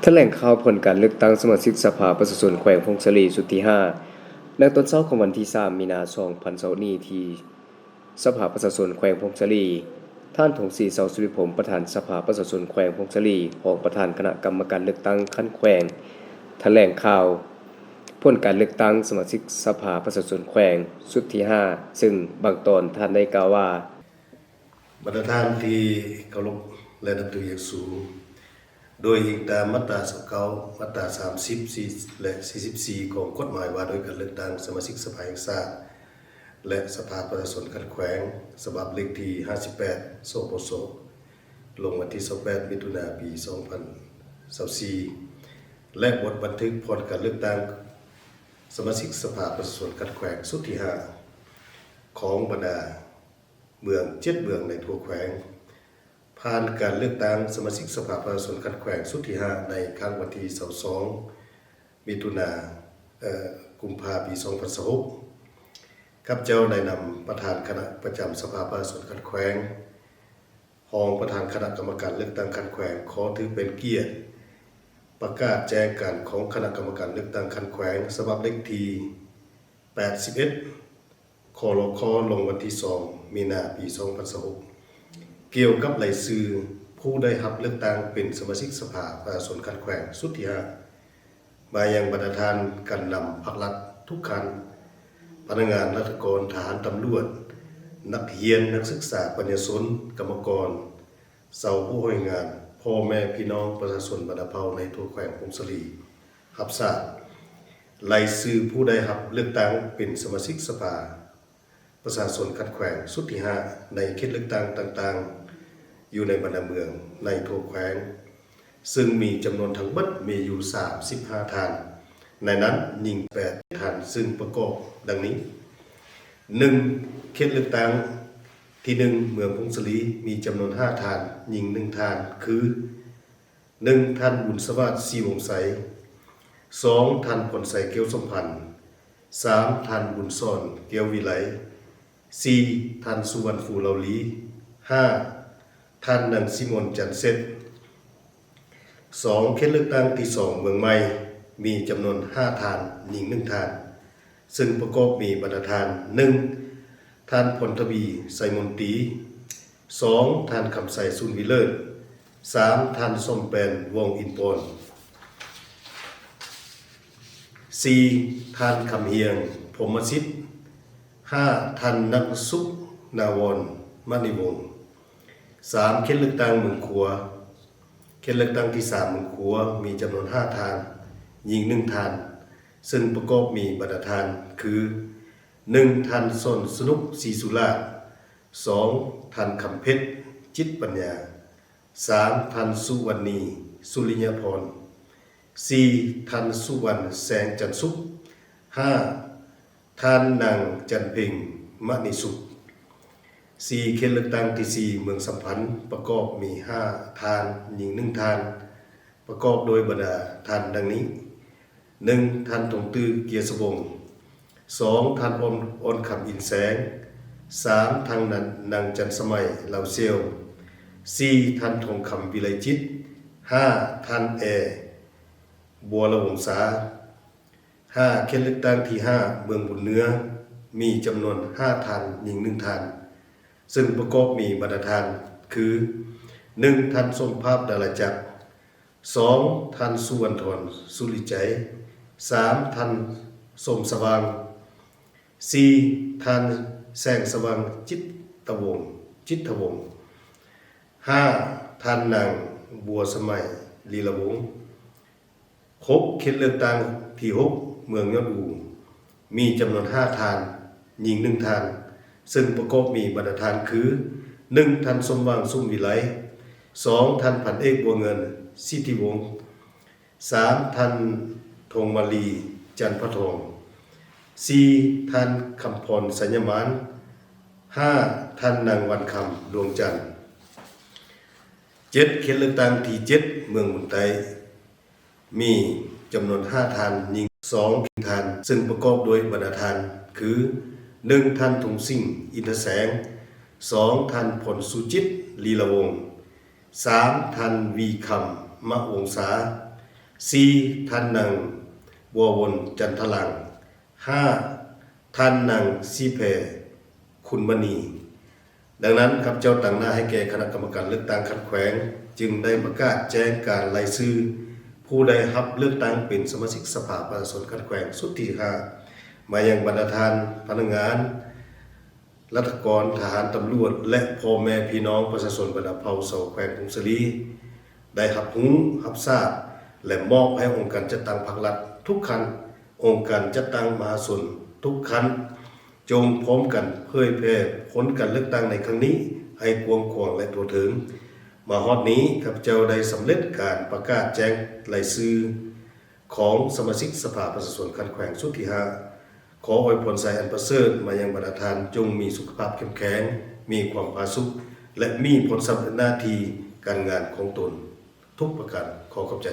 ຖະແຫຼງຂ່າວຜົນການເລືອກຕັ້ງສະມາຊິກສະພາປະຊາຊົນແຂວງຜົ້ງສາລີຊຸດທີຫ້າ ໃນຕອນເຊົ້າຂອງວັນທີສາມ ມີນາ ສອງພັນຊາວຫົກນີ້ ທີ່ສະພາປະຊາຊົນແຂວງຜົ້ງສາລີ, ທ່ານ ທອງສີ ເສົາສຸລິພົມ ປະທານສະພາປະຊາຊົນແຂວງຜົ້ງສາລີ, ຮອງປະທານຄະນະກຳມະການເລືອກຕັ້ງຂັ້ນແຂວງ ຖະແຫຼງຂ່າວຜົນການເລືອກຕັ້ງສະມາຊິກສະພາປະຊາຊົນແຂວງຊຸດທີຫ້າ ເຊິ່ງບາງຕອນທ່ານໄດ້ກ່າວວ່າ, ບັນດາທ່ານທີ່ເຄົາລົບ ແລະ ນັບຖືຢ່າງສູງ, ໂດຍອີງຕາມມາດຕາຊາວເກົ້າ ມາດຕາສາມສິບສີ່ ແລະ ສີ່ສິບສີ່ ຂອງກົດໝາຍວ່າດ້ວຍການເລືອກຕັ້ງສະມາຊິກສະພາແຫ່ງຊາດ ແລະ ສະພາປະຊາຊົນຂັ້ນແຂວງ ສະບັບເລກທີຫ້າສິບແປດ ສປຊ ລົງວັນທີຊາວແປດ ມິຖຸນາ ປີສອງພັນຊາວສີ່ ແລະ ບົດບັນທຶກຜົນການເລືອກຕັ້ງສະມາຊິກສະພາປະຊາຊົນຂັ້ນແຂວງຊຸດທີຫ້າ ຂອງບັນດາ ເມືອງເຈັດເມືອງໃນທົ່ວແຂວງ ຜ່ານການເລືອກຕັ້ງສະມາຊິກສະພາປະຊາຊົນຂັ້ນແຂວງຊຸດທີຫ້າ ໃນຄັ້ງວັນທີຊາວສອງ ມິຖຸນາ ເອີ ກຸມພາ ປີສອງພັນຊາວຫົກ. ຂ້າພະເຈົ້າໃນນາມປະທານຄະນະປະຈຳສະພາປະຊາຊົນຂັ້ນແຂວງ, ຮອງປະທານຄະນະກຳມະການເລືອກຕັ້ງຂັ້ນແຂວງ ຂໍຖືເປັນກຽດປະກາດແຈ້ງການຂອງຄະນະກຳມະການເລືອກຕັ້ງຂັ້ນແຂວງ ສະບັບເລກທີ ແປດສິບເອັດ ຄລຄ ລົງວັນທີສອງ ມີນາ ປີສອງພັນຊາວຫົກ ກ່ຽວກັບລາຍຊື່ຜູ້ໄດ້ຮັບເລືອກຕັ້ງເປັນສະມາຊິກສະພາປະຊາຊົນຂັ້ນແຂວງຊຸດທີຫ້າ ມາຍັງບັນດາທ່ານການນຳພັກລັດທຸກຂັ້ນ, ພະນັກງານລັດຖະກອນ, ທະຫານ, ຕຳຫຼວດ, ນັກຮຽນ, ນັກສຶກສາ, ປະຊາຊົນ, ກຳມະກອນ, ຊາວຜູ້ໃຫ້ງານ, ພໍ່ແມ່ພີ່ນ້ອງປະຊາຊົນບັນດາເຜົ່າໃນທົ່ວແຂວງຜົ້ງສາລີ ຮັບຊາບລາຍຊື່ຜູ້ໄດ້ຮັບເລືອກຕັ້ງເປັນສະມາຊິກສະພາປະຊາຊົນຂັ້ນແຂວງຊຸດທີຫ້າ ໃນເຂດເລືອກຕັ້ງຕ່າງໆ ຢູ່ໃນບັນດາເມືອງໃນທົ່ວແຂວງ, ເຊິ່ງມີຈຳນວນທັງໝົດມີຢູ່ສາມສິບຫ້າທ່ານ, ໃນນັ້ນຍິງແປດທ່ານ, ເຊິ່ງປະກອບດັ່ງນີ້: ໜຶ່ງ ເຂດເລືອກຕັ້ງທີໜຶ່ງ ເມືອງຜົ້ງສາລີ ມີຈຳນວນຫ້າທ່ານ, ຍິງໜຶ່ງທ່ານ ຄື ໜຶ່ງ ທ່ານ ບຸນສະຫວາດ ສີວົງໄຊ, ສອງ ທ່ານ ພອນໄຊ ແກ້ວສົມພັນ, ສາມ ທ່ານ ບຸນສອນ ແກ້ວວິໄລ, ສີ່ ທ່ານ ສຸວັນ ຟູເລົາລີ, ຫ້າ ທ່ານ ນາງ ສີມອນ ຈັນເສັດ. ສອງ ເຂດເລືອກຕັ້ງທີສອງ ເມືອງໃໝ່ ມີຈຳນວນຫ້າທ່ານ, ຍິງໜຶ່ງທ່ານ, ເຊິ່ງປະກອບມີບັນດາທ່ານ: ໜຶ່ງ ທ່ານ ພອນທະວີ ໄຊມົນຕີ, ສອງ ທ່ານ ຄຳໄຊ ສູນວິເລີດ, ສາມ ທ່ານ ສົມແປນ ວອງອິນປອນ, ສີ່ ທ່ານ ຄຳຮຽງ ພົມມະສິດ, ຫ້າ ທ່ານ ນັກສຸກນາວອນ ມະນີວົງ. ສາມ ເຂດເລືອກຕັ້ງເມືອງຂົວ, ເຂດເລືອກຕັ້ງທີສາມ ເມືອງຂົວ ມີຈຳນວນຫ້າທ່ານ, ຍິງໜຶ່ງທ່ານ, ເຊິ່ງປະກອບມີບັນດາທ່ານ ຄື ໜຶ່ງ ທ່ານ ສອນສະໜຸກ ສີສຸລາດ, ສອງ ທ່ານ ຄຳເພັດ ຈິດປັນຍາ, ສາມ ທ່ານ ສຸວັນນີ ສຸລິຍະພອນ, ສີ່ ທ່ານ ສຸວັນ ແສງຈັນສຸກ, ຫ້າ ທ່ານ ນາງ ຈັນເພັງ ມະນີສຸກ. ສີ່ ເຂດເລືອກຕັ້ງທີສີ່ ເມືອງສຳພັນ ປະກອບມີຫ້າທ່ານ, ຍິງໜຶ່ງທ່ານ, ປະກອບໂດຍບັນດາທ່ານດັ່ງນີ້: ໜຶ່ງ ທ່ານ ທອງຕື້ ເກຍສະວົງ, ສອງ ທ່ານ ອ່ອນ ອ່ອນຄຳ ອິນແສງ, ສາມ ທ່ານ ນາງ ຈັນສະໄໝ ລາວຊຽວ, ສີ່ ທ່ານ ທອງຄຳ ວິໄລຈິດ, ຫ້າ ທ່ານ ແອ ບົວລະວົງສາ. ຫ້າ ເຂດເລືອກຕັ້ງທີຫ້າ ເມືອງບຸນເໜືອ ມີຈຳນວນຫ້າທ່ານ, ຍິງໜຶ່ງທ່ານ, ເຊິ່ງປະກອບມີບັນດາທ່ານ ຄື ໜຶ່ງ ທ່ານ ສົມພາບ ດາລາຈັກ, ສອງ ທ່ານ ສຸວັນທອນ ສຸລິໄຈ, ສາມ ທ່ານ ສົມສະຫວ່າງ, ສີ່ ທ່ານ ແສງສະຫວ່າງ ຈິດຕະວົງ ຈິດທະວົງ, ຫ້າ ທ່ານ ນາງ ບົວສະໄໝ ລີລະວົງ. ຫົກ ເຂດເລືອກຕັ້ງທີຫົກ ເມືອງຍອດອູ ມີຈຳນວນຫ້າທ່ານ, ຍິງໜຶ່ງທ່ານ, ເຊິ່ງປະກອບມີບັນດາທ່ານຄື ໜຶ່ງ ທ່ານ ສົມຫວັງ ສົມວິໄລ, ສອງ ທ່ານ ພັນເອກ ບົວເງິນ ສິດທິວົງ, ສາມ ທ່ານ ທອງມາລີ ຈັນພະທອງ, ສີ່ ທ່ານ ຄຳພອນ ໄຊຍະມານ, ຫ້າ ທ່ານ ນາງ ວັນຄຳ ດວງຈັນ. ເຈັດ ເຂດເລືອກຕັ້ງທີເຈັດ ເມືອງບຸນໃຕ້ ມີຈຳນວນຫ້າທ່ານ, ຍິງສອງທ່ານ, ເຊິ່ງປະກອບດ້ວຍບັນດາທ່ານຄື ໜຶ່ງ ທ່ານ ທຸງສິງ ອິນທະແສງ, ສອງ ທ່ານ ພອນສຸຈິດ ລີລະວົງ, ສາມ ທ່ານ ວີຄຳ ມະວົງສາ, ສີ່ ທ່ານນາງ ບົວວົນ ຈັນທະລັງ. ຫ້າ ທ່ານນາງ ສີແພ ຄຸນມະນີ. ດັ່ງນັ້ນ ຂ້າພະເຈົ້າຕາງໜ້າໃຫ້ແກ່ຄະນະກຳມະການເລືອກຕັ້ງຂັ້ນແຂວງ ຈຶ່ງໄດ້ປະກາດແຈ້ງການລາຍຊື່ຜູ້ໄດ້ຮັບເລືອກຕັ້ງເປັນສະມາຊິກສະພາປະຊາຊົນຂັ້ນແຂວງຊຸດທີຫ້າ ມາຍັງບັນດາທ່ານພະນັກງານ, ລັດຖະກອນ, ທະຫານ, ຕຳຫຼວດ ແລະ ພໍ່ແມ່ພີ່ນ້ອງປະຊາຊົນບັນດາເຜົ່າຊາວແຂວງຜົ້ງສາລີ ໄດ້ຮັບຮູ້ຮັບຊາບ ແລະ ມອບໃຫ້ອົງການຈັດຕັ້ງພາກລັດທຸກຂັ້ນ, ອົງການຈັດຕັ້ງມະຫາຊົນທຸກຂັ້ນ ຈົ່ງພ້ອມກັນເຜີຍແຜ່ຜົນການເລືອກຕັ້ງໃນຄັ້ງນີ້ໃຫ້ກວ້າງຂວາງ ແລະ ທົ່ວເຖິງ. ມາຮອດນີ້ ຂ້າພະເຈົ້າໄດ້ສຳເລັດການປະກາດແຈ້ງລາຍຊື່ຂອງສະມາຊິກສະພາປະຊາຊົນຂັ້ນແຂວງຊຸດທີຫ້າ. ຂໍອວຍພອນໄຊອັນປະເສີດມາຍັງບັນດາທ່ານ, ຈົ່ງມີສຸຂະພາບເຂັ້ມແຂງ, ມີຄວາມຜາສຸກ ແລະ ມີຜົນສຳເລັດໜ້າທີ່ການງານຂອງຕົນທຸກປະການ. ຂໍຂອບໃຈ.